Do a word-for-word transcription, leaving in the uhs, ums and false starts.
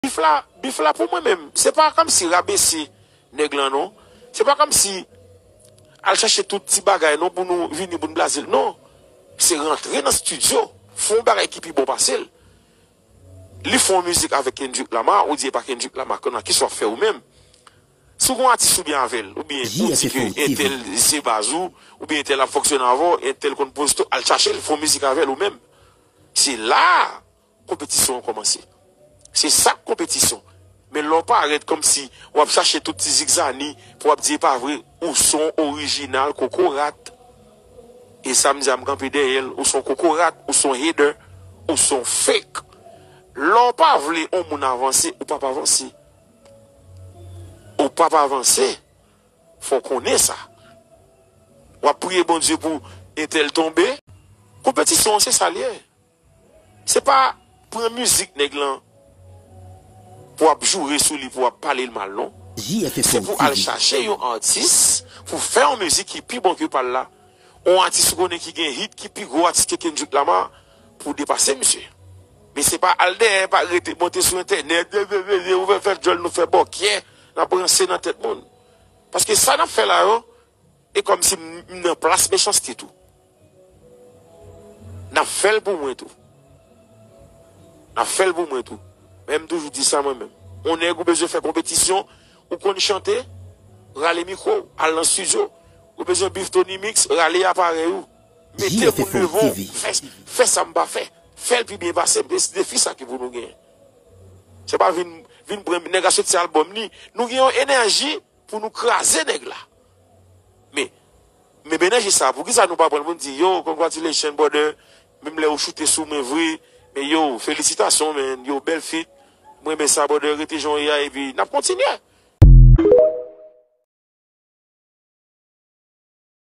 Bif la, bif la pou mwen menm, se pa kòmsi rabese nèg lan non. Se pa kòmsi al chache tout ti bagay non pou nou vini pou n blaze l. Non. Se rantre nan estidyo, fè yon bagay ki pi bon pase l. Li fè yon mizik avèk Kendrick Lamar, ou di e pa Kendrick Lamar, kounye a kisa w ap fè ou menm? Si w gen yon atis ou byen avè l, oubyen ou di ke entèl se baz ou, oubyen entèl ap fonksyone avè w, entèl konn poze tou, al chache l, fè yon mizik avè l ou menm. Se la a konpetisyon an kòmanse. Se sa k konpetisyon. Men lè w parèt kòmsi w ap chache tout ti zigzani pou w ap di e pa vre, ou se yon orijinal kokorat. E sa m di a m kanpe dèyè l, ou se yon kokorat, ou se yon hater, ou se yon fake. Lè w pa vle yon moun avanse, ou p ap avanse. Ou p ap avanse. Fò w konnen sa. W ap priye Bondye pou entèl tonbe. Konpetisyon an se sa l ye. Se pa pran mizik nèg lan pou w ap joure sou li, pou w ap pale l mal non. Se pou al chache yon atis pou fè yon mizik ki pi bon ke pa l la. Yon atis ou konnen ki gen hit, ki pi gwo atis ke Kendrick Lamar, pou depase misye. Men se pa al dèyè, pa rete monte sou entènèt, vye, vye, vye, vye, ou fè fè djòl, nou fè bòkyè, n ap ranse nan tèt moun. Paske sa n ap fè la yo, e kòmsi m m nan plas mechanste tou. N ap fè l pou mwen tou. N ap fè l pou mwen tou. Men m toujou di sa mwen menm. Yon nèg ou bezwen fè konpetisyon, ou konn chante, rale mikwo w, al nan estidyo. Ou bezwen bif Tony Mix, rale aparèy ou. Mete moun devan w, fè, fè sa m pa fè. Fè l pi byen pase m. E se defi sa ki pou nou genyen. Se pa vin, vin pran nèg la soti albòm li. Nou gen yon enèji pou nou kraze nèg la. Men, men enèji sa, poukisa nou pa pran l pou n di, yo, congratulations, brother, menm lè ou choute sou mwen vre, men yo, felisitasyon, man, yo, bèl feat, mwen renmen sa, brother, rete jan w ye a, epi n ap kontinye.